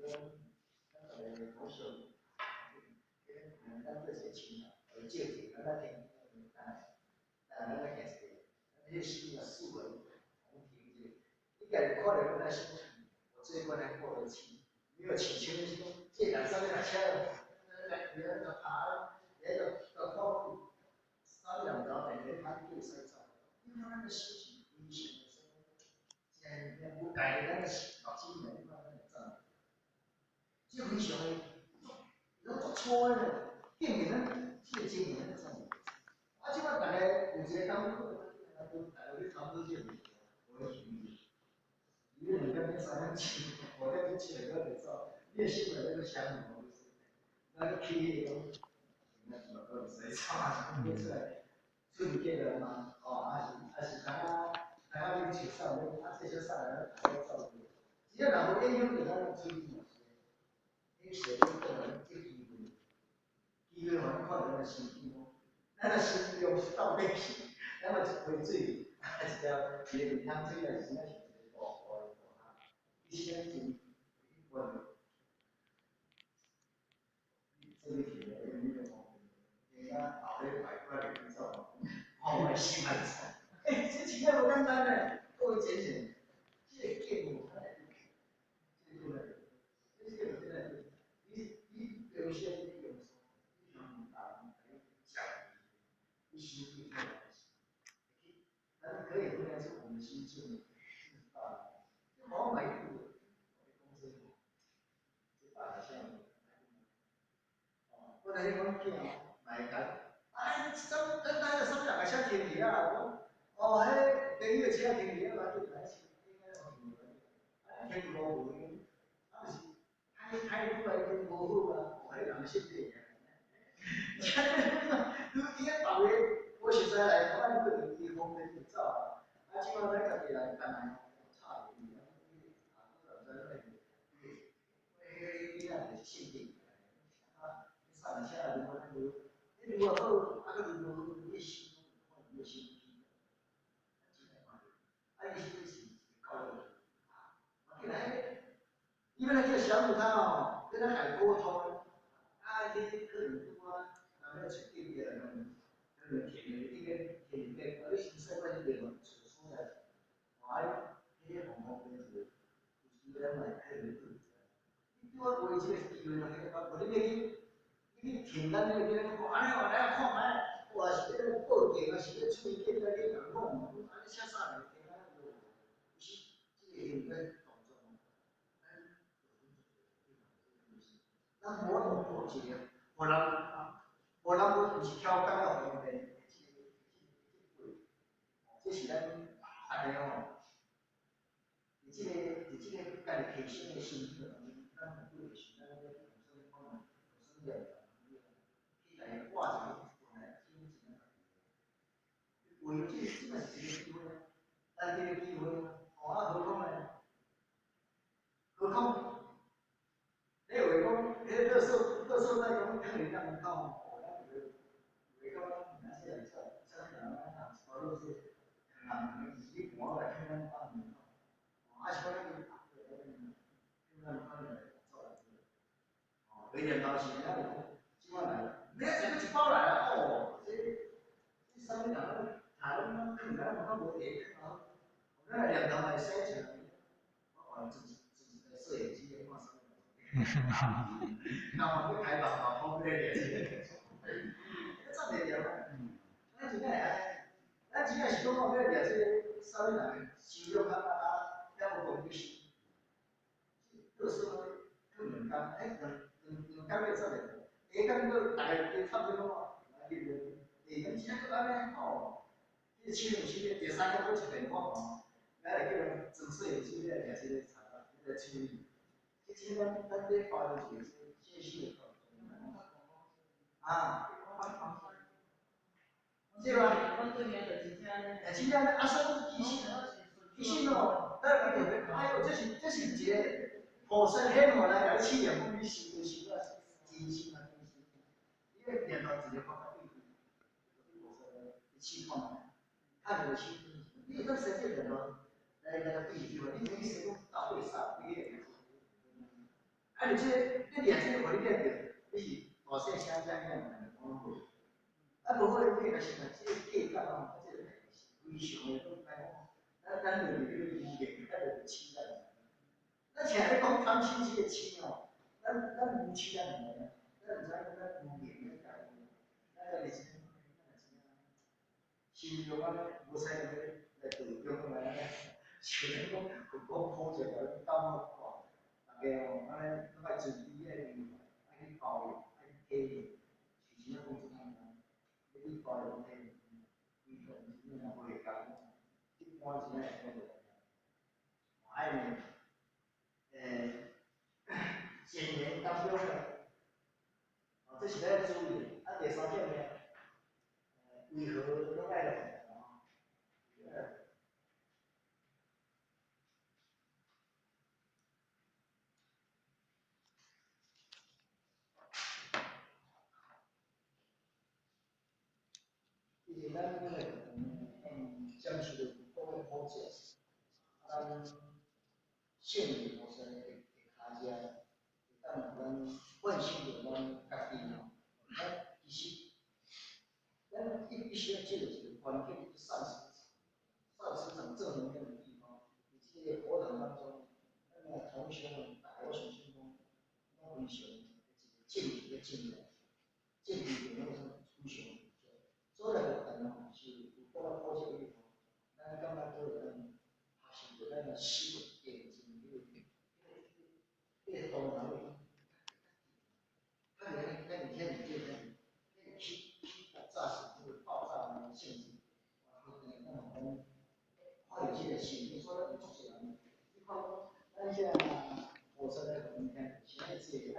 咱咱逐个好相，咱做一个亲啊，会借者，咱来听，等下，等下咱来行一个，咱彼心啊四维，讲停一下，你家己看著咱来想，我这一关还过得去，没有起佥是讲，这个人啥物来车，来来来爬，来就就看，啥物人毋知影，定咧歹叫使走，你看咱的心是非常的真真无家咱的目睭来，你看咱会走。这非常的，拢足粗的，竟然咱这个经验咱走。啊，这摆逐个有一个感觉，大家去讨论这个问题，无咧注意。你2点3点7，5点7个阁袂走，你的心内咧阁想无？咱阁起迄个讲，那是嘛阁会使走啊？是出来出去见人嘛？哦，还是刚刚你去上咧，啊，这小上来，大家走去。只要若无影響著咱的處理嘛是。你社會倒來這機會，機會予咱看著咱的身軀哦，咱的身量是到底是，咱嘛一杯水，啊一條一個面湯水，還是真正是一個大大的大坑。其實咱真一般的，這個題目你就講，人家後禮拜過來去走，看我的心來走。欸，這真正無簡單呢，各位淺淺，這個建議這個這個真的，你表現你用你用大來講，你心裡頭咱可以回來是我們心境是大，你無買過，我講這個，這大像，哦，本來你講囝買單，哎，什等等，什麼人個車停佇啊？我講，哦，彼朋友車停佇啊，就來車，應該有啊，停無無，啊，就是開開出來已經無好啊，哦，彼人性格。你伊個別個，我實在來講，咱可能伊方便就走啊。啊，這擺咱家己來辦來，差袂離啊。啊，我唔知咱個，迄个囡仔就是性格，啊，你上車啊，如果咱無，你如果好，啊，閣如無好，你心，看你的心機，真來看，啊，伊是是教育，啊，啊，既然你欲來叫小母他哦，跟他來溝通，啊，這可能拄啊，若欲出境的人，可能停的，應該停的，啊，你先說關係電話，找所在，啊，彼個方方便一個，有時咱嘛會特別對。你拄仔有這個機會，無你欲去，你去停咱那個，你講按呢哦，來看覓，哇，是欲報警啊，是欲出去警察去共講，啊，你寫啥來聽咱無？其實這個應該動作，咱無法度做一個，予人，予人無毋是挑工啊，方便的這個，這是咱逐個吼，佇這個家己提升的心境當中，咱有對是咱欲用啥物方法，用啥物念頭去來化一個本來真正家己的。為這這嘛是一個機會啊，難得的機會啊，哦啊何況呢？何況你話講，彼個垃圾垃圾袋講囥佇咱門口，哦，咱就話講咱明仔載來走，啥物人咱拿一包垃圾，人自己搬來囥咱門口，哦，啊是講咱就囥咱門口來走來走。哦，袂念頭是咱就講，這擺來，明仔載閣一包來啊，哦，這啥物人攏下攏囥佇咱門口無地囥啊，咱來念頭嘛會使出來，我看真真一個攝影機咧看啥物人。那我去開房嘛，方便點。這袂著啊！咱真正會按呢，咱真正是講哦，欲掠這個啥物人收入較啊，遐無攻擊性。垃圾囥兩工，欸，兩工欲走袂著，下工閣逐个加插這講哦，來去下工真正閣按呢哦，這個手有手第三工閣一電話哦，咱來叫人裝攝影機來掠這個賊仔，來處理。這真咱咱咧發的是這信息的啊，對吧？欸，真正啊，所以其實哦，咱記著，哎喲，這是一個菩薩顯化來共你試驗，講你修就修啊，真心啊真心。你個念頭一個發對，菩薩來試看覓，看你的心，你會當生這個念頭來來個對治，你可以說講到底啥？你個。啊，你這個，你掠這個，予你掠著，你是大細聲聲囝，講攏無。啊，無好，你若是若這個計較吼，這個代誌是非常的，來講，咱就是彼個語言，咱就是痴咱。咱聽咧講貪嗔這個痴吼，咱無痴咱毋知影，咱毋知影講咱無言咧家己，咱家己是咱知影，心中按呢無使咧來道中來按呢，像咧講佛講普濟，予感覺看，大家吼按呢攏愛慈悲愛關懷，愛去包容，愛去體諒，是真正講真簡單，欲去包容體諒，規個真正無會共，一般真正會講無共。愛呢，善言當中呢，哦，這是咱要注意的。啊，第三點呢，為何攏愛來佛堂？因為咱來佛堂呢，暫時就講咧普濟，啊，咱聖人菩薩的跤跡，會當予咱喚醒著咱家己吼。咱其實，咱必須要借著一個環境，善磁場，善磁場正能量的地方。佇這個佛堂當中，咱的同學們，大家我相信講，攏非常一個正直的正能，正直的那種非常。所以來佛堂吼，是有講較普濟的地方，咱感覺講會當發生著咱的心電真彼個動能會較較咱咱遐爾簡單，彼個起炸死那個爆炸的性質，咱嘛講看著這個心，所以咱有足濟人，你看咱遐菩薩來互阮聽，是按呢